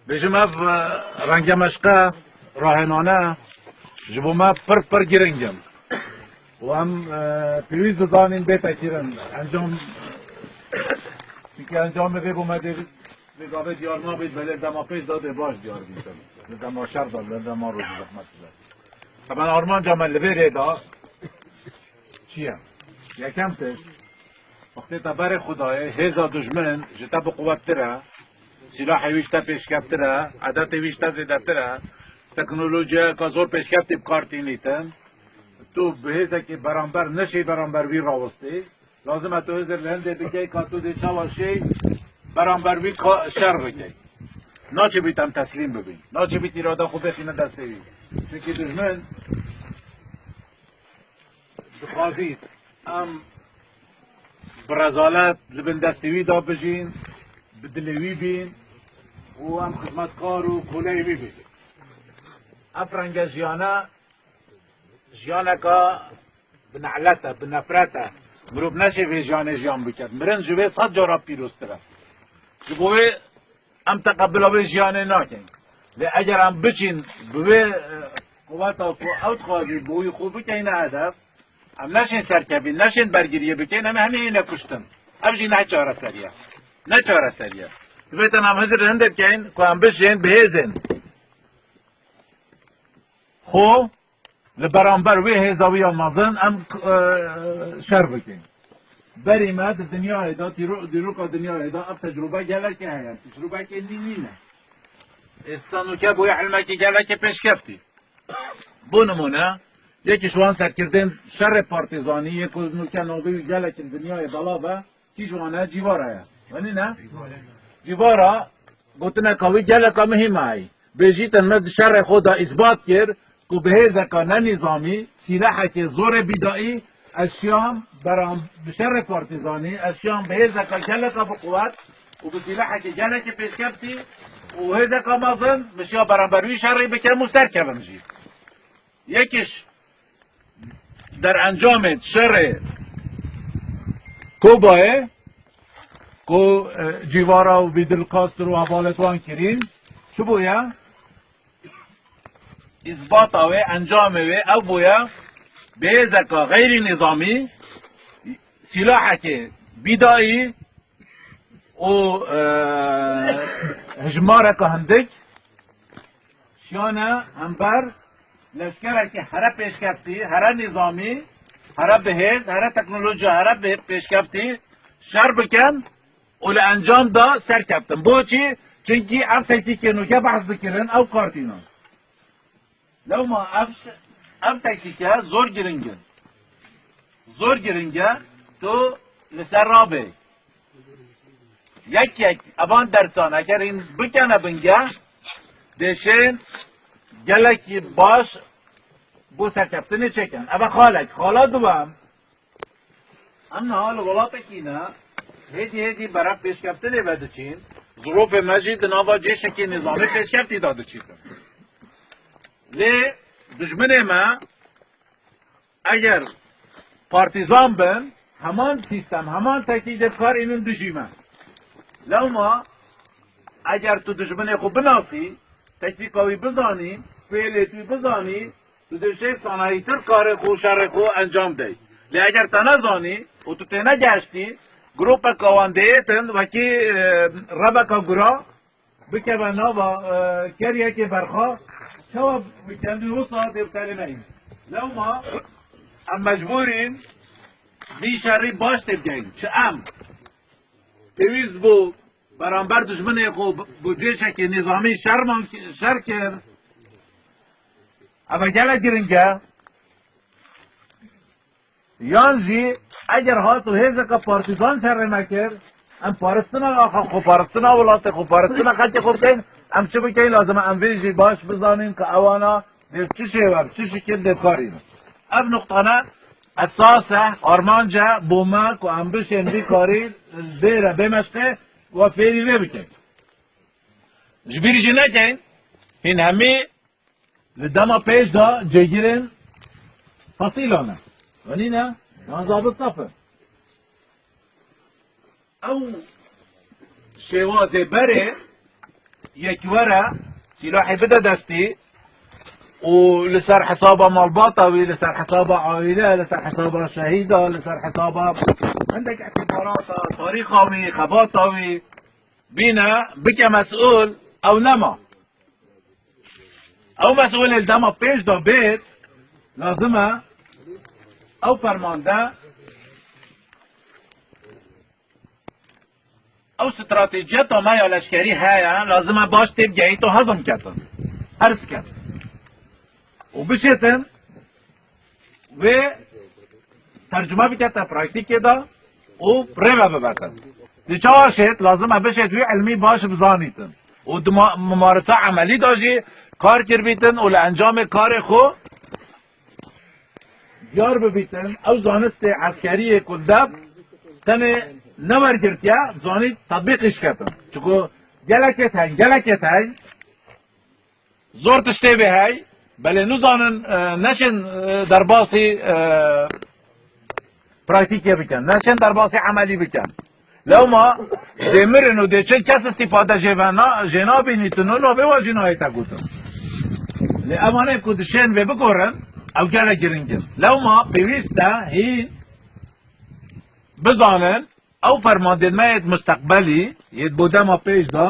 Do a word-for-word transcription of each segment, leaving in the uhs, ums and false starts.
Bêjim ev, e, renge meşqe, rahenane ji bo me pir, pir giring in. Û em, e, pêwîst dizanîn bête kirin. Encam, çunke encamê vê bo me dê, dê gavê diyar nabêt, belê dema pêş de dê baş diyar bîtin. Li dema şer de, li dema rojî zehmet de. Hemen armanca me li vê rê de çi ye? Yekem tişt, wextê te berê xwe dayê, hêza dijmin ji te biquwettir e, sîlahê wî ji te pêşkevtir e, edetê wî ji te zêdetir e, teknolojiyayeka zor pêşkeftî bi kar tînîtin, tu bi hêzekî beramber neşêy beramber wî rawestî, lazim e tu hizir li hindê bikey ka tu dê çawa şêy beramber wî ka şer bikey. Naçibît em teslîm bibîn. Naçibît îrada xwe bêxîne destê wî. Çunkî dijmin dixwazît em bi rezalet li bin destê wî de bijîn, bi dilê wî bîn û em xizmetkar û koleyê wî bibîn. Ev renge jiyane jiyaneka bi nelet e, bi nefret e. Mirov neşê vê jiyanê jiyan biket. Mirin ji vê sed cara pîroztir e. Ji bo wê em teqebila vê jiyanê nakin. Lê eger em biçin bi wê, e, quweta ku ew dixwazî bo wî xwe bikeyne hedef, em neşên serkevîn, neşên bergiriyê bikin, em hemî yêne kuştin. Ev jî ne çareserî ye. Ne çareserî ye. Divê te em hizir hindê bikeyin ku em bişên bihêzin. Xwe li beramber wê hêza wî ya mezin em, e, şer bikin. Berî me di dinyayê de, dîro-, dîroka dinyayê de ev tecrûbe gelekê heye. Tecrûbekê nî nîne. Êsta nûke bûye ilmekî gelekê pêşkeftî. Bo nimûne, yekî ji wan serkirdên şerê partîzanî yê ku nûke navê wî gelekî li dinyayê belav e, Kî ji wan e? Cîvara ye. Wenî ne? Cîvara gotineka wî geleka mihîm e. Bêjîtin me di şerê xwe de îsbat kir ku bi hêzeka ne nîzamî, sîlehekê zorê bîdayî, ez şiyam beram-, bi şerê partîzanî, ez şiyam bi hêzeka geleka bi quwet û bi sîlehekê gelekî pêşkeftî û hêzeka mezin, min şiya beramber wî şerî bikim û serkevim jî. Yekî ji derencamên şerê Kobayê ku, e, Cîvara û Fîdel Castro û hevalêt wan kirîn, çi bûye? Îsbata wê, encamê wê ew bûye, bi hêzeka xeyrî nîzamî, sîlahekê bîdayî û, e, hejmareka hindik şiyane hember leşkerekî here pêşkeftî, here nîzamî, here bihêz, here teknolojiya, here bi-, pêşkeftî şer bikin û li encam de serkeftin. Boçî? Çunkî ev tektîkên nûke behs dikirin, ew kar tînin. Lewma ev, ev tektîke zor giring in. Zor giring e tu li ser rabê. Yek yek evan dersan eger hîn bikene bingeh, dê şên gelekî baş bo serkeftinê çêkin. Ev e xalek. Xala duwem, em niha li welatekî ne, hêdî hêdî berev pêşkeftinê ve diçîn, zirofê me jî di nava cêşekê nîzamî pêşkeftî de diçîtin. Lê dijminê me eger partîzan bin, heman sîstem, heman tektîk dê bi kar ênin dijî me. Lewma eger tu dijminê xwe binasî, tektîka wî bizanî, fêlê wî bizanî, tu dê jê sanayîtir karê xwe û şerê xwe encam dey. Lê eger te nezanî û tu tênegeştî, grûpeka wan dêtin wekî, e, reveka gura, bikeve nava, e, keriyekê berxwe, çawa bi kendî wisa dê bi tenê neyîn. Lewma em mecbûr în vî şerî baş têbigehin. Çi em pêwîst bû beramber dijminê xwe bi, bi cêşekê nîzamî şerman ki-, şer kir. Ev e gelek giring e. Yan jî eger hat û hêzeke partîzan şerê me kir, em paristina axa xwe, paristina welatê xwe, paristina xelkê xwe bikeyn, em çi bikeyn? Lazim e em vê jî baş bizanîn ku ewana dê bi çi şêwe, bi çi şikil dê bi kar hînin. Ev nuqtane esas e, armanc e bo me ku em bişên vî karî vê re bê meşqê û fêrî vê bikin. Ji bîr jî nekeyn, hîn hemî li dema pêş de cêgirên fesîlan e. Wenî ne? Yan zabit saf e. Ew şêwazê berê Yek were, sîlahê bide destî û li ser hesaba malbata wî, li ser hesaba aîle, li ser hesaba şehîda, li ser hesaba hindek îtîbarata, tarîxa wî, xebata wî bîne, bike mesûl, ew nema. Ew mesûlê li dema pêş de bêt, lazim e ew fermande, ew stratejiyeta me ya leşkerî heye, lazim e baş têbigehît û hezm ketin, herz ketin û bişêtin wê tercüme bikete praktîkê de û rê ve bibetin. Di çawa şêt, lazim e bişêt wî ilmî baş bizanîtin û di ma-, mumarisa emelî de jî kar kir bîtin û li encamê karê xwe diyar bibîtin. Ew zanistê eskeriyê ku deb tenê newergirtiye, zanît tetbîqî şiketin. Çiku gelekê tên, gelekê tên, zor tiştê bê hey, belê nizanin, e, neçin, e, derbasî, e, praktîkê bikin, neçin derbasî emelî bikin. Lewma dê mirin û dê çi kes îstîfade jê ve na-, jê nabînîtin û navê wan jî nayête gotin. Lê evanê ku dişên vê bigurin, ew gelek giring in. Lewma pêwîst e hîn bizanin, ew fermandên me yêt musteqbelî, yêt bo dema pêş de,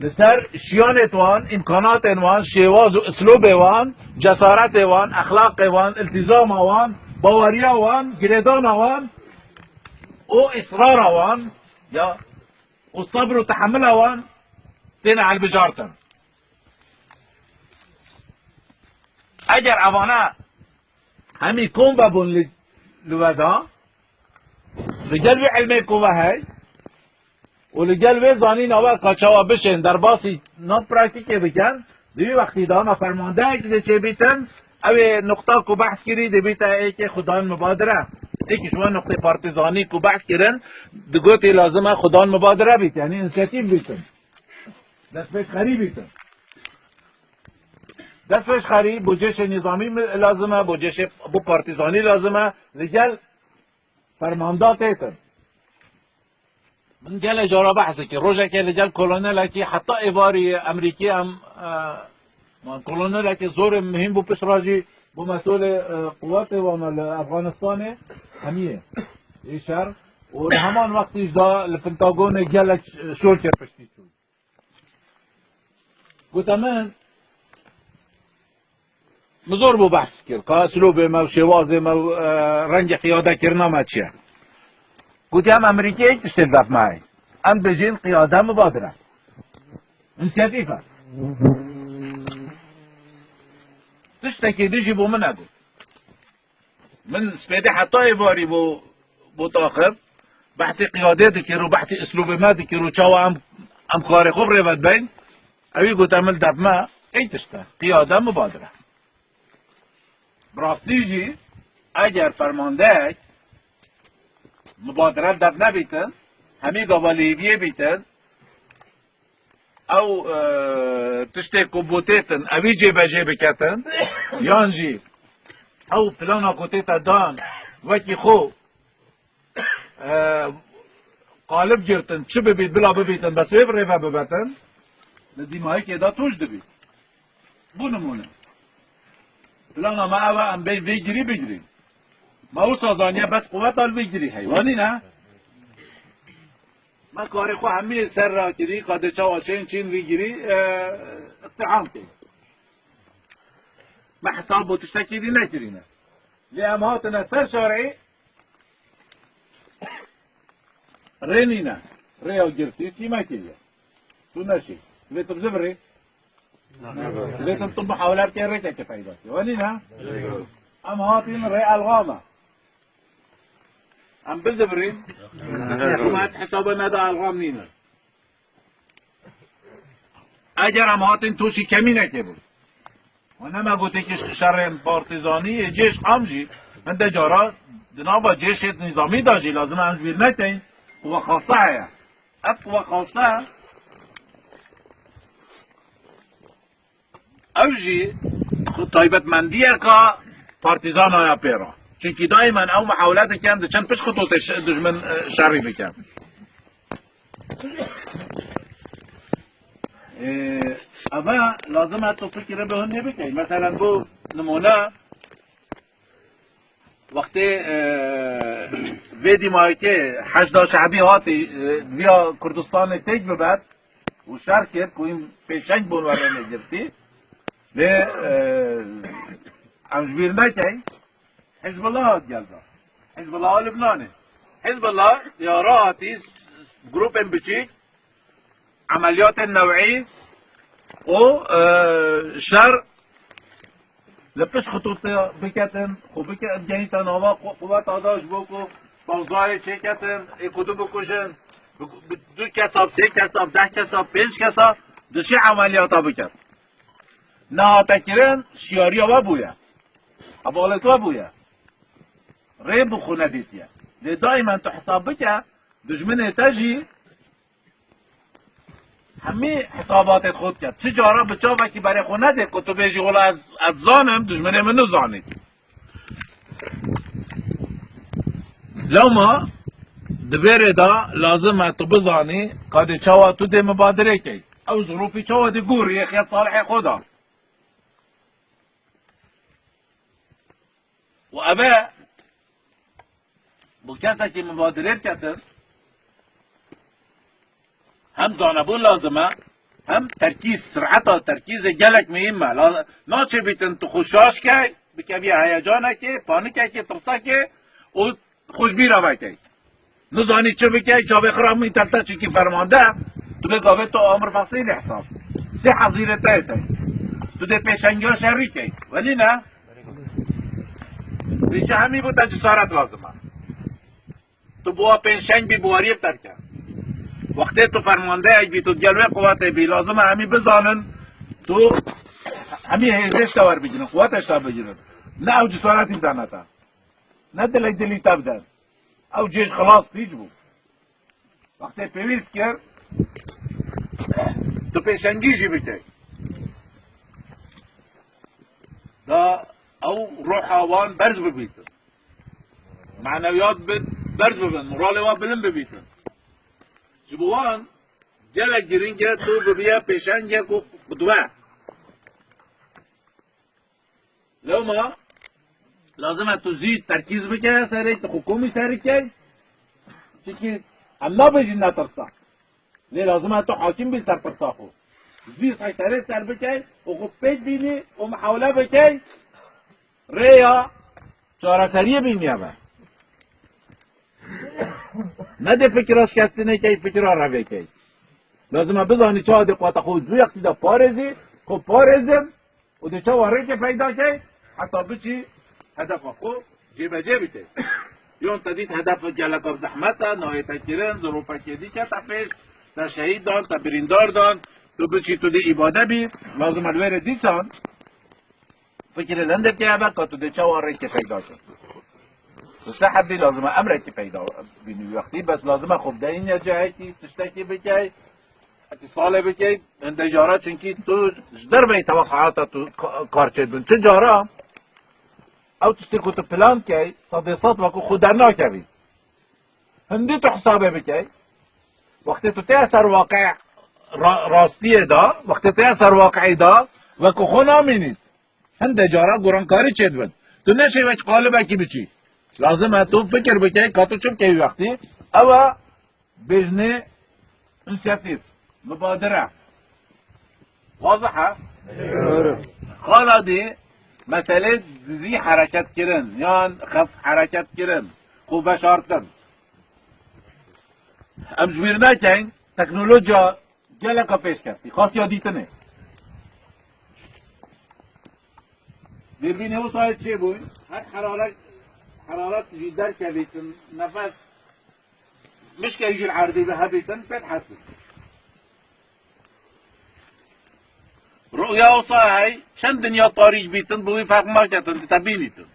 li ser şiyanêt wan, îmkanatên wan, şêwaz û islûbê wan, cesaretê wan, exlaqê wan, iltîzama wan, baweriya wan, girêdana wan û israra wan, ya, û sebr û tehemila wan têne hilbijartin. Eger evane hemî kom vebûn li, li we de, li gel wî ilmê ku ve hey û li gel wê zanîna we ka çawa bişên derbasî nav praktîkê bikin, di wî wextî de me fermandeyek dê çêbîtin, ew ê nuqta ku behs kirî dibîte êkê xudan mubadire. Êkî ji we nuqtê partîzanî ku behs kirin, digotî lazim e xudan mubadire bît, yanî însiyatîf bîtin. Destpêşxerî bîtin. Destpêşxerî bo cêşê nîzamî mi-, lazim e, bo cêşê, bo partîzanî lazim e, li gel fermanda têtin. Min gelê cara behs dikir. Rojekê li gel kolonelekî heta êvarî Emerîkî em, e, man kolonelekî zorê mihîm bû pişt re jî bû mesûlê, e, quwetê wan li Efganistanê hemiyê ê şer û li heman wextî jî da li Pentagonê gelek şor kir piştî çû. Gote min, min zor bû behs kir, ka eslûbê me û şêwazê me û, e, rengê qiyadekirina me çi ye. Gotiye, em Emerîkê yek tiştê li def me heye. Em dijîn qiyade mubadire. Însiyatîf e. Tiştekî din jî bo min negot. Min spêdê heta êvarî bo, bo taqib, behsê qiyadê dikir û behsê islûbê me dikir û çawa em, em karê xwe bi rê ve dibeyn. Ewî gote min def me, ey tişt e, qiyade mubadire. Bi rastî jî eger fermandeyek mubadire def nebîtin, hemî gava li hêviyê bîtin, ew, e, tiştê ku bû têtin, ewî cêbecê biketin, yan jî ew plana ku tête dan, wekî xwe, e, qalib girtin, çi bibît, bila bibîtin, bes wê bi rê ve bibetin, li dîmayikê de tûj dibît. Bû nimûne. Plana me ew e, em bên vê girî bigirîn. Me wisa zaniye bes quweta li vê girî heye. Wanî ne? Me karê xwe hemî ser rakirî, qadê çawa çên çîn vî girî, e, îktiham kê. Me hesab bo tiştekî dî nekirîne. Lê em hatine ser şarê, rê nîne. Rêya girtî tîme kiriye. Tu neşî. Lê tu bizivirî. Lê tu, tu muhawele bikê rêkeke peyda kê. Wanî ne? Em hatîn rê elxama. Em bizivirîn. Hikûmet hesaba me de elxam nîne. Eger em hatin tûşî kemînekê bûn. Û nema gotê ki şerên partîzanî yê cêş em jî hinde cara di nava cêşê nîzamî de jî lazim e em ji bîr nekeyin. Quwe xaste heye. Ev quwe xaste ew jî xwe taybetmendiyeka partîzana ya pê re. Çunkî daimen ew muhawele dikin, diçin pişt xitotê şe-, dijmin, e, şerî bikin. Ê, eve lazim e tu fikirê bi hûn nê bikey. Meselen, bo nimûne, wextê, e, vê dîmayekê Heşda Şe'bî hatî, e, viya Kurdistanê têk bibet û şer kir ku hîn pêşeng bûn were lê girtî. Lê, e, em ji bîr nekey, Hizbullah hat gelda. Hizbullah a Lubnanê. Hizbullah ya rahatî s-, s-, grûpên biçîk, emeliyatên newî û, e, şer li pişt xitûtê biketin, xwe bike-, bigehîte nava qu-, quweta da ji bo ku bazarê çêketin, ê ku du bikujin, bi, bi du kesa, bi sê kesa, bi deh kesa, bi pênc kesa, diçe emeliyata biket. Nehate kirin, şiyariya we bûye. Hevalê we bûye. Rê bi xwe nedîtiye. Lê daîmen tu hesab bike, dijminê te jî hemî hesabatê xwe dike. Çi cara bi çavekî berê xwe nedê ku tu bêjî, wela ez, ez zanim, dijminê min nizanî. Lewma di vê rê de lazim e tu bizanî ka dê çawa tu dê mibadirê key. Ew zirûfî çawa dê gorî yê xêr salihê xwe de. Û eve bo kesekî mibadirê biketin, hem zanebûn lazim e, hem terkîz, sireta terkîzê gelek muhîm e. La-, naçê bîtin tu xwe şaş key, bikevî heyecanekê, panikekê, tirsekê û xwe ji bîra vekey. Nizanî çi bikey, çavê xwe ramî terte çikî fermande, tu bê gavê tu amir fasîlê hesab. Sê hezîrê te yê te. Tu dê pêşengiya şerî key. Welî ne? Pêşe hemî bo te cesaret lazim e. Tu bo pêşeng bî, biwariyê te bike. Wextê tu fermandeyek bî, tu gel wê quwetê bî, lazim e hemî bizanin, tu hemî hêzê ji te werbigirin, quwetê ji te bigirin. Ne ew cesaretî bidene te. Ne dilek dilî te bide. Ew cêj xilas pîç bû. Wextê pêwîst kir, tu pêşengî jî bikey. Da ew ruha wan berz bibîtin. Manewiyat bi-, berz bibin, moralê wan bilind bibîtin. Ji bo wan gelek girîng e tu bibiye pêşengek û qudwe. Lewma lazim e tu zî terkîz bike serê, tu xwe komî serî key. Çikî em nabêjin netirsa. Lê lazim e tu hakim bî ser tirsa xwe. Zî seyterê ser bikey û xwe pêk bînî û mihawle bikey. Rêya çareseriyê bînî eve. Ne dê fikira şikestinê key, fikira revê key. Lazim e bizanî çawa dê quweta xwe du yextî de parêzî, xwe parêzin û dê çawa rêkê peyda key, heta biçî hedefa xwe cêbecê bike. Yon te dît hedef geleka bi zehmet e, nayê te kirin, zirofekê dî kete pêş, te şehîd dan, te birîndar dan, tu biçî tu dê îbade bî, lazim e li wê rê dîsan fikirê lendekê hebe ka tu dê çawa rêkê peyda kir. Tu se hebî lazim e emrekî peyda bînî wextî, bes lazim e xwe bideyîne cihekî, tiştekî bikey, îtîsalê bikey. Hinde cara çinkî tu ji derveyî tewqeata tu ka-, kar çêdibin. Çi cara ew tiştê ku tu plan key, sedê sed wekû xwe dernakevî. Hindî tu hesabê bikey. Wextê tu tê ser waqe ra-, rastiyê de, wextê tê ser waqeyê de, wekû xwe namînî. Hinde cara gurankarî çêdibin. Tu neşê wek qalibekî biçî. Lazim e tu fikir bikey ka tu çi bikey wextî. Ew e bêjnê însiyatîf, mubadire. Wazih e? Doğru. Xala dî meselê dizî hereket kirin, yan xef hereket kirin, xwe veşartin. Em ji bîr nekeyn, teknolojiya geleka pêşketî, xasiya dîtinê. Dêrbînê wisa çêbû, her heraret, heraret jî derkevîtin, nefes mişkek jî li erdê ve hebîtin, pê dihesibin. Ruya wisa hey, çend dinya tarîk bîtin, bi wî ferq naketin, te bînîtin.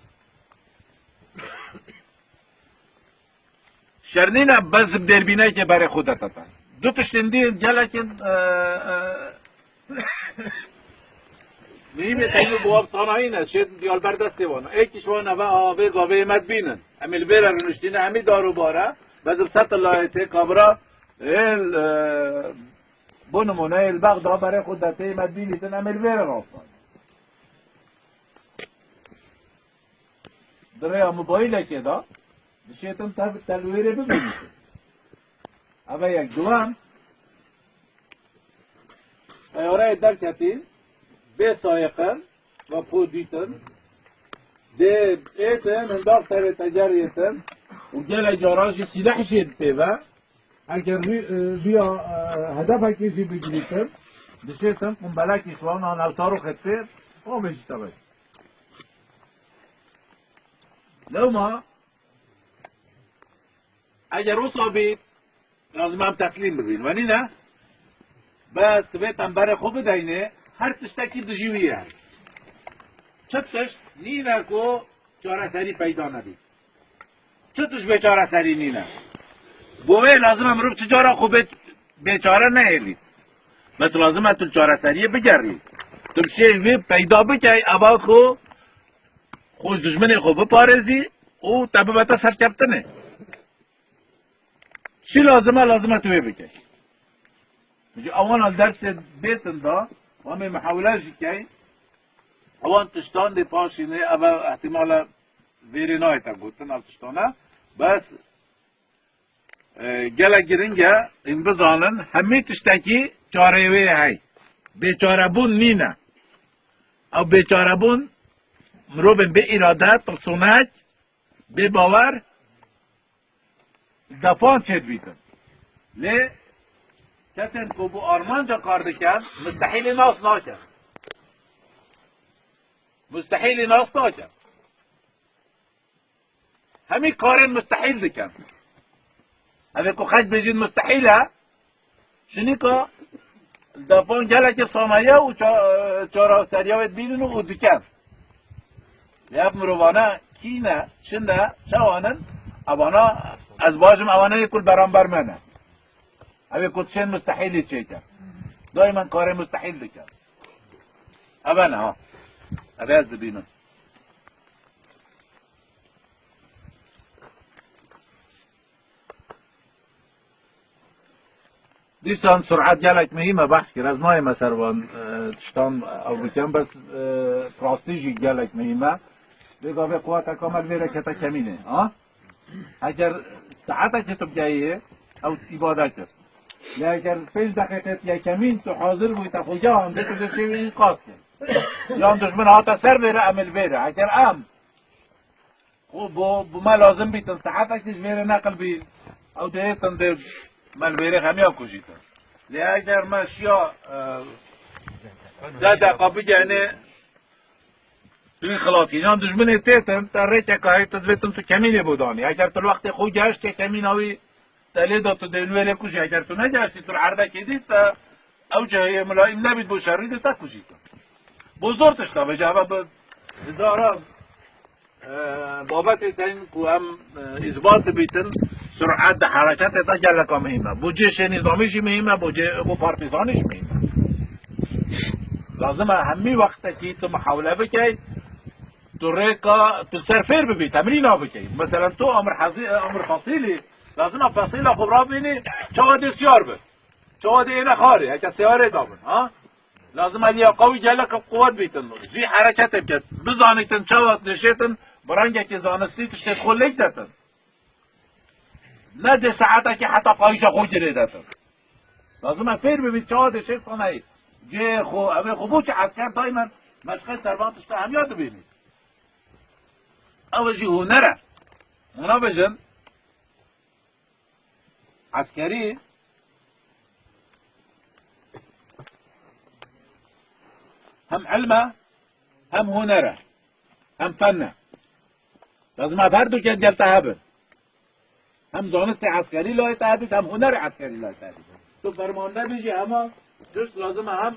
Şer nîne bes bi dêrbînekê berê xwe de tete. Du tiştên dî gelekên, e, e, muhîmê teyni bi wab sanayî ne, şê diyalber destê wan. Êkî ji wan eve avê gavê me dibînin. Em ê li vê re rûniştîne, hemî dar û bare, bes bi setelayetê, kamera, ê, e, Bo nimûne, ê li Bexda berê xwe deteyê me dibînîtin, em ê li vê re rastayîn. Di rêya mobaylekê de dişêtin tev-, telwêrê bibînîtin. Ev e yek. Duwem, teyareyê derketî bê sayiqin ve xwe dîtin. Dê êtin, hundax serê teceriyêtin û gelek caran jî sîleh jê pê ve. Eger vî, e, vîya, e, hedefekî jî bigirîtin, dişêtin qumbelekî ji wan an ew taroxê pê, o bê jî tevek. Lewma, eger wisa bî, lazim em teslîm bibîn. Wenî ne? Bes, divê em berê xwe bideynê, her tiştekî dijî wî ye. Çi tişt nîne ku çareserî peyda nebî? Çi tişt bê çareserî nîne? Bo wê lazim e mirov çi cara xwe bê, bêçare nehêlî. Bes lazim e tu li çareseriyê bigerî. Tu bi şêyî wê peyda bikey, eva ku xwe ji dijminê xwe biparêzî û te bibete serkeftinê. Çi lazim e, lazim e tu wê bikey. Ji ewana li dersê bêtin de, em ê mihawile jî key, ewan tiştan dê paşînê, ev e ihtimale vêrê nayê te gotin, ev tiştane. Bes, e, gelek giring e, hîn bizanin, hemî tiştekî çareyê wê hey. Bêçarebûn nîne. Ew bêçarebûn, mirovên bê îrade, tirsonek, bê bawer, defan çêdibîtin. Lê kesên ku bi armanca kar dikin, mustehîlê nas nakin. Mustehîlê nas nakin. Hemî karên mustehîl dikin. Ev ê ku xelk bêjin mustehîl e, Şinika li depan gelekî sanaye û ça-, çareseriya wê dibînin û dikin. Lê ev mirovane kî ne, çi ne, çawan in, evana, ez bajim, evane yê ku li beramber me ne. Ev ê ku dişên mustehîlî çêkin. Daymen karê mustehîl dikin. Ev e ne ha. Ev ê ez dibînim. Dîsan sur'et gelek muhîm e, behs kir. Ez nayême ser van, e, tiştan ew bikim, bes, e, rastî jî gelek muhîm e. Vê gavê quweteka me li vê re kete kemînê, ha? Eger saetekê tu bigehiyê, ew îfade kir. Lê eger pênc deqîqê tu yekemîn tu hazir bûyî, te xwe gihandî, tu dê şêwî înqaz kir. Yan dijmin hate ser vê re, em ê li vê re. Eger em Xwe bo, bo me lazim bîtin, saetekî ji vê re neqil bî, ew dê êtin dê me li vê rê xemiya kujîtin. Lê eger me şiya, e, deh deqa bigenê, tu yî xilas kî. Yan dijminê têtin, te rêkeka heye, tu divêtin tu kemînê bo danî. Eger tu li wextê xwe geştê kemîna wî, te lê da tu dê li wê lê kujî. Eger tu negeştî, tu li erdekê dî, te ew cihê milayîm nebît bo şerî dê te kujîtin. Bo zor tişta vêca, eve bi hizara E, babetê tên ku em, e, îsbat dibîtin, sur'et di hereketê de geleka muhîm e. Bo cêşê nîzamî jî muhîm e, bo cê, bo partîzanî jî muhîm e. Lazim e hemî wextekî tu mihawle bikey, tu rêka, tu li ser fêr bibî, temrîna bikey. Meselen tu amir hezî, amir fesîlî, lazim e fesîla xwe rabînî, çawa dê siyar bi. Çawa dê êne xarê, heke seyarê dabin, ha? Lazim e liyaka wî gelek quwet bîtin. Zî hereketê biket. Bizanîtin çawa dişêtin, bi rengekî zanistî tiştê xwe lêk detin. Ne dê saetekî heta qayîşa xwe girê detin. Lazim e fêr bibît çawa dişêt sanayî. Cihê xwe, evê xwe bo çi esker daymen meşqê servan tişta hemiya dibînî. Ew jî huner e. Hûna bijin. Eskerî hem ilm e, hem huner e, hem fen e. Lazim e her du gel te hebin. Hem zanistê eskerî layê te hebît, hem hunerê eskerî layê te hebît. Tu fermande bijî hema tişt lazim e hem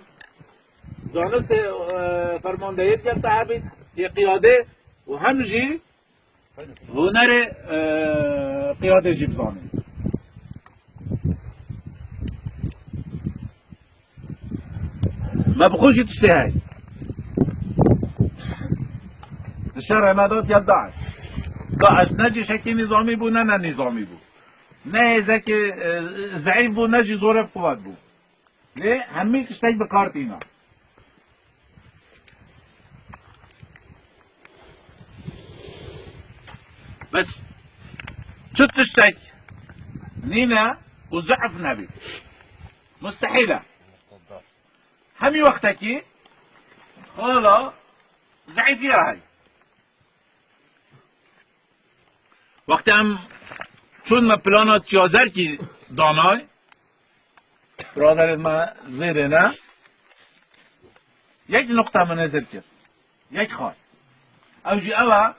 zanistê, e, fermandeyê gel te hebît, yê qiyadê û hem jî Hunerê, e, qiyadê jî bizanî. Me bi xwe jî tiştê hey. Di şerê me de gel DAIŞ. DAIŞ ne cîşekî nîzamî bû, ne ne nîzamî bû. Ne hêzekî, e, zeîf bû, ne jî zorê bi quwet bû. Lê hemî tiştek bi kar tîna. Bes çi tiştek nîne ku zehf nebî? Mustehîl e. Hemî wextekî xala zehîfiya heye. Wextê em çûn me plana çiyazerkî danay, biraderên me vêrê ne, yek nuqta min nêzir kir. Yek xal. Ew jî ew e,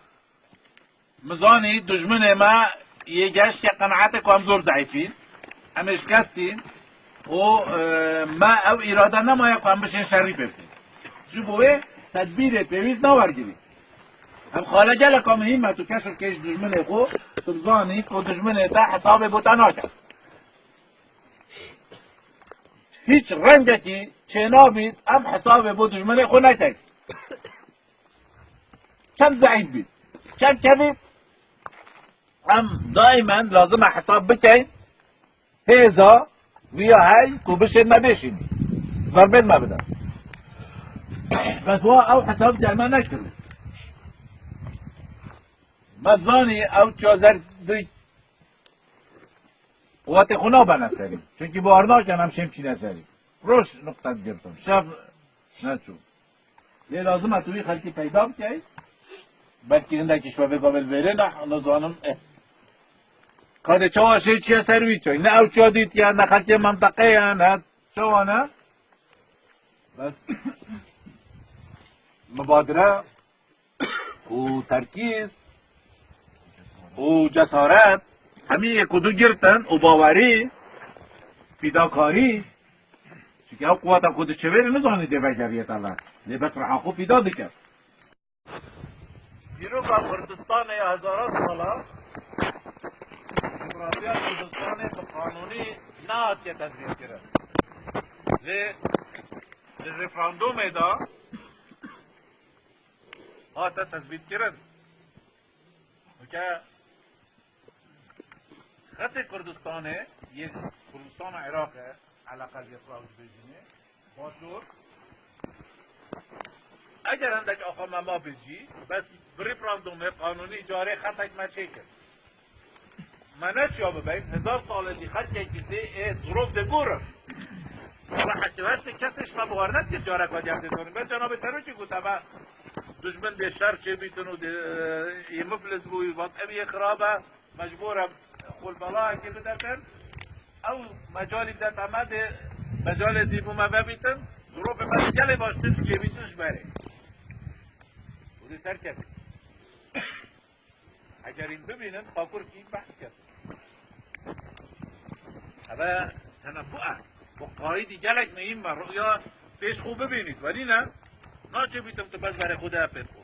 min zanî dijminê me yê geştiye qenaetê ku em zor zeîfîn, em ê şikestîn û, e, me ew îrade nemaye ku em bişên şerî pê bikin. Ji bo wê tedbîrê pêwîst nawergirî. Em xale geleka mihîm me, tu keşf key ji dijminê xwe, tu bizanî ku dijminê te hesabê bo te nake. Hiç rengekî çênabît, em hesabê bo dijminê xwe nekeyn. Çend zeîf bît, çend kevît, em daîmen lazim e hesab bikeyn. Hêza wî ya hey ku bişên me bêşînî, zerbên me bidin. Bes wa ew hesab gel me nekirî. Me zanî ew çiya zer di quwetê xwe nabene serî. Çunkî bawer nakin em şêm çîne serî. Roj nuqte digirtin. Şev neçû. Lê lazim e tu wî xelkî peyda bikey. Belkî hindekî ji we vê gavê li vêrê ne, nizanim, eh. Ka dê çawa şê çiye ser wî çay. Ne ew çiya dîtiye, ne xelkê menteqê ye, ne çawa ne. Bes mubadire û terkîz û cesaret, hemî yek û du girtin û bawerî, fîdakarî. Çunke ew quweta ku diçe vêrê nizanî dê vegeriyê te le. Lê bes reha xwe fîda dike. Dîroka Kurdistanê ya hezaran sala, cografya Kurdistanê bi qanûnî nehatiye tedbîrkirin. Lê li referandumê de hate tezbîtkirin. Weke Xetê Kurdistanê, yê Kurdistana Iraqê, eleqel yê xwe ew dibêjinê, başûr. Eger hindek axa me mabê jî, bes bi referandumê qanûnî carê xetek me çêkir. Me neçiya bibeyn, hezar sal e jî xelkekî dê ê zirov dê gurin. Rehet û hestê kesê ji me bi wer nedikir careka diyer dê zonin. Ber cenabê serokê gote me dijmin dê şer çêbîtin û dê, ê miflis bû, vat ev yê xirab e, mecbûr e xwe li belayekê bidetin. Ew mecalî bidete me dê mecalê dî bo me vebîtin. Zirovê me gelê baştir çêbîtin ji berê. Û dê serkevin. Eger hîn bibînin, Bakur kî behs ketin. Eve tenebbu e. Bu qaîdî gelek mehîm e. Ruya pêş xwe bibînît. Welî ne, naçê bîtim tu bes berê xwe de pêş xwe.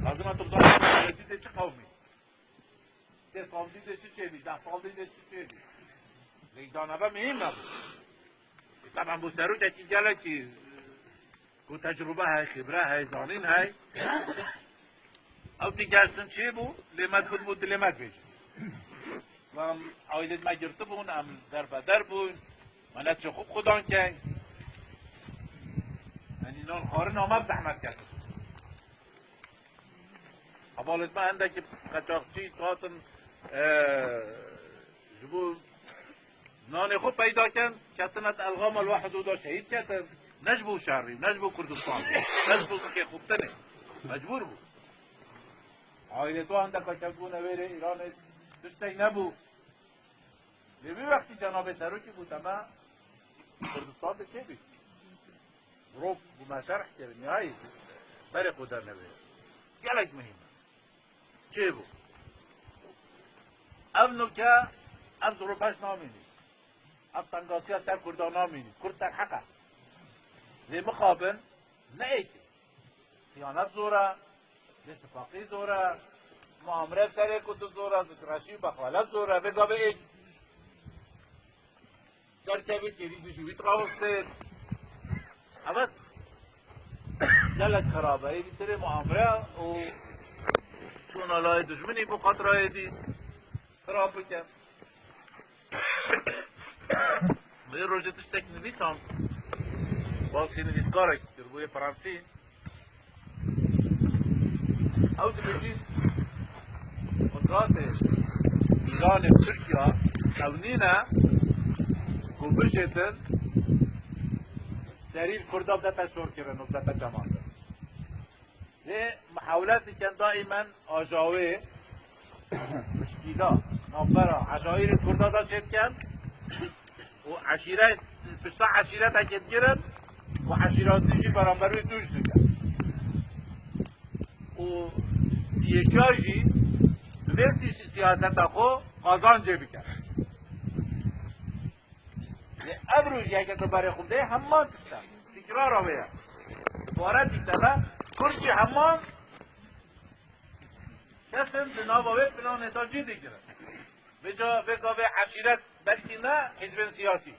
Lazim e tu bizanî dewletî tê çi qewmî. Tê saldî de çi çêbî, deh saldî de çi çêbî. Lê îdana ve mehîm e. Taban bu serokekî gelekî ku tecrube hey, xibre hey, zanîn hey. Ew tî gertin çêbû, lê me dibû dilê me dibêjin. Em aîlê me girtibûn, em derbeder bûn. Me neçe xwe xudan key. Yanî nan xwarina me bi zehmet ketin. Hevalêt me hindekî qeçaxçî hatin, e, ji bo nanê xwe peyda kin, ketine di elxama li we hidûda şehîd ketin. Ne ji bo şerî, ne ji bo Kurdistan, ne ji bo zikê xwe bitinê. Mecbûr bû. Aîlê tu hindeka çek bûne wêrê Îranê tiştek nebû. Lê vî wextî cenabê serokî gote me Kurdistan de çê bî. Mirov bû me şerh kirin, nihayê berê xwe dernevê. Gelek muhîm e. Çê bû. Ev nuke, ev zoropeş namînî. Ev tengasiya ser Kurda namînî. Kurd ser heq e. Lê mixabin ne êkê. Xiyanet zor e, bêtifaqî zor e, muamere serê ku tu zor e, zikreşî, bexalet zor e, vê gavê êk serkevî kêrî dijî wî dirawistê. Evet. Gelek xirab e. Êdî tirê muamere û çûna layê dijminî bo xatirayê dî xirab bike. Vê rojê tiştek nivîsand. Basî nivîskarek kir, bûye Fransî. Ew dibêjî qudratê Îranê, Tirkiya, ew nîne ku bijêtin serî li Kurda bidete şorkirin û bidete cematin. Lê mihewlet dikin daîmen ajawê piştgîda navbera eşaîrê Kurda da çêdikin û eşîret, pişta eşîretekê digirin û eşîretî jî beramber wê tûj dikin. Û yêşa jî bi vê sî-, siyaseta xwe qazancê bikin. Lê ev rojiyeke tu berê xwe bidê, heman tişt e. Tîkrara wê ye. Pare dîte me, Kurd jî heman kes in di nava wê planê de cî digirin. Vêca, vê gavê eşîret belkî ne, hizbên siyasî.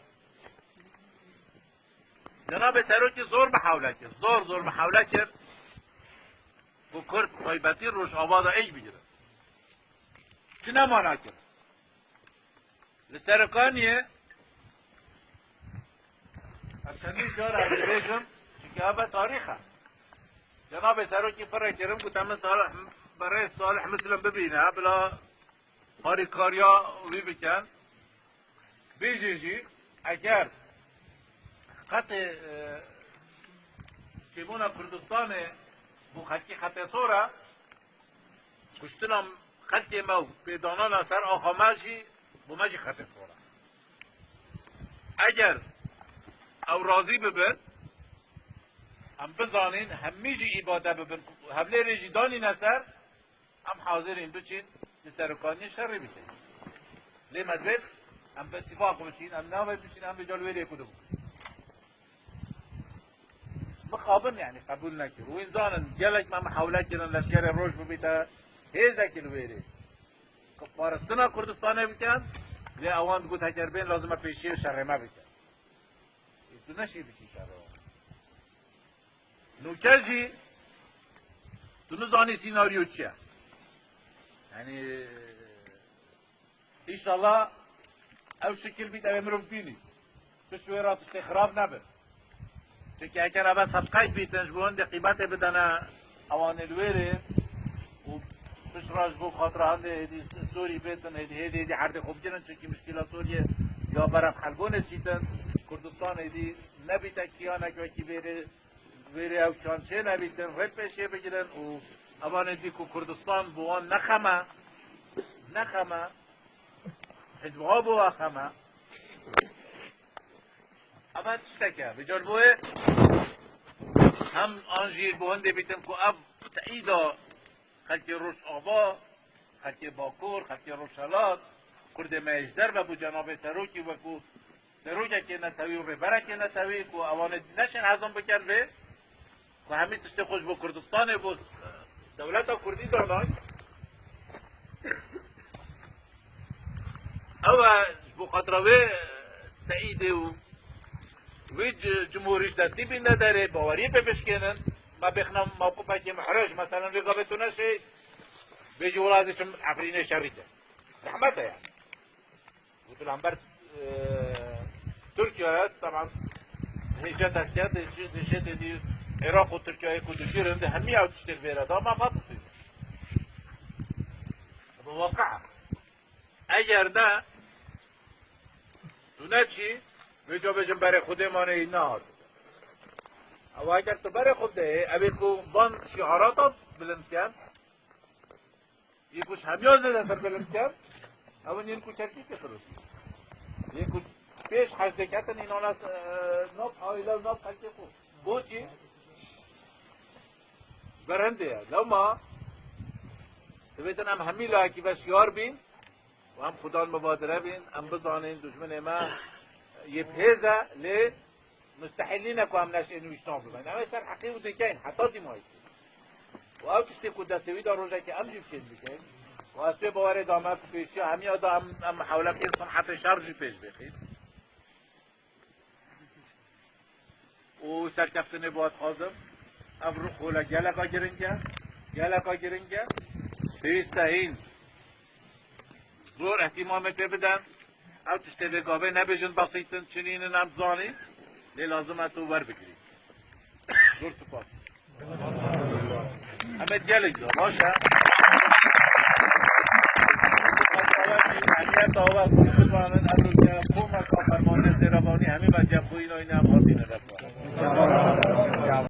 Cenabê Serokî zor mihewle kir, zor, zor mihewle kir ku Kurd taybetî Rojava de êk bigirin. Çi nemana kir? Li Serokaniye, em çendîn cara ez dibêjim, çunke ev e tarîx e. Cenabê Serokî pirre kirim, gote min Salih, berê Salih Muslim bibîne, bila harîkariya wî bikin. Bêjê jî, eger qetê, e, çêbûna Kurdistanê bo xelkî xetê sor e, kuştina xelkê me û pêdanana ser axa me jî bo me jî xetê sor e. Eger ew razî bibin, em bizanîn, hemî jî îbade bibin, hevlêrê jî danîne ser, em hazir in biçin, li Serokaniyê şerî bikin. Lê me divêt, em bi îtîfaq biçin, em navê biçin, em vêca li wêrê ku dibû. Mixabin, yani, qebûl nekir. Wîn zanin, gelek me mihewle kirin, leşkerê roj bibîte, hêzekî li wêrê. Ku paristina Kurdistanê bikin, lê ewan digot, heger bên, lazim e pêşiyê şerê me bikin. Ê, tu neşî bikî şerê wan. Nûke jî, tu nizanî sînaryo çi ye. Yani, Înşallah ew şikil bît, ew ê mirov bînî. Pişt wê re tiştê xirab nebin. Çimkî eger eve sedqeyk bîtin, ji bo hindê qîmetê bidene ewanê li wêrê û pişt re ji bo xatira hindê êdî Sûrî bêtin, êdî hêdî, êdî herdê xwe bigirin, çimkî muşkîla Sûriyê ya beref helbûnê çîtin, Kurdistan êdî nebîte kiyanek wekî vêrê. Wêrê ew çand çê nebîtin, rê pêşê bigirin û evanê dî ku Kurdistan bi wan ne xem e, ne xem e, hizba bo we xem e. Eva tiştek e. Vêca ji bo wê hem an jî bo hindê bîtin ku ev teîda xelkê Rojava, xelkê Bakur, xelkê Rojhelat, Kurdê me yê ji derve bû cenabê Serokî wekû Serokekê netewî û rêberekê netewî ku ewanê neşên hezin bikin vê, ku hemî tiştê xwe ji bo Kurdistanê, bo, e, dewleta Kurdî danay. Ew e ji bo xatira wê, e, teîdê û wê ci-, cumhûrî ji destî bîne derê, baweriyê pê bişkênin. Me bêxna mewqifekê mihreç, meselen vê gavê tu neşê bêjî wela ez ê çim Efrînê şerî kim. Zehmet e yani. Û di hember, e, Tirkiyeyê, teban, hêja dest kir, dê jî, dê jî, dê dî Iraq û Tirkiyeyê ku digirin, di hemî ew tiştê li vêre de, ma va disînin. Bi waqe. Eger ne, tu neçî, vêca bêjin berê Xwedê maneyî nehat. Ew eger tu berê xwe bideyê, ew ê ku van şiarata bilind ken, Yê ku ji hemiya zêdetir bilind kem, ew in yên ku Kerkûkê xirût. Yê ku pêş heşdê ketin, înan ez, e, nav aîle û nav xelkê xwe. Boçî? Ji ber hindê ye. Lewma, divêtin em hemî layekî ve şiyar bîn û em xudan mubadire bîn, em bizanîn dijminê me yê bi hêz e, lê Mustehîl nîne ku em neşên wî ştan bibin. Em ê ser heqê wî dikeyin, heta dîmayî. Û ew tiştê ku destê wî de rojekê em jî bi şên bikeyin. Û ez pê bawerê dame ku pêşiya hemiya de em, em hewlekên sinhetê şer jî pêş bêxîn. Û serkeftinê bo ez dixwazim. Ev rixole geleka giring e. Geleka giring e. Pêwîst e hîn zor ihtimamê pê bidin. Ew tiştê vê gavê nebêjin besîtin, çinînin em zanîn. Lê lazim e tu werbigirî. Zor spas. Em ê gelek de baş e. Em ê dawa ku bizanin, ev û ke komeka fermandê zêrevanî hemî me cem bûyîn oyne em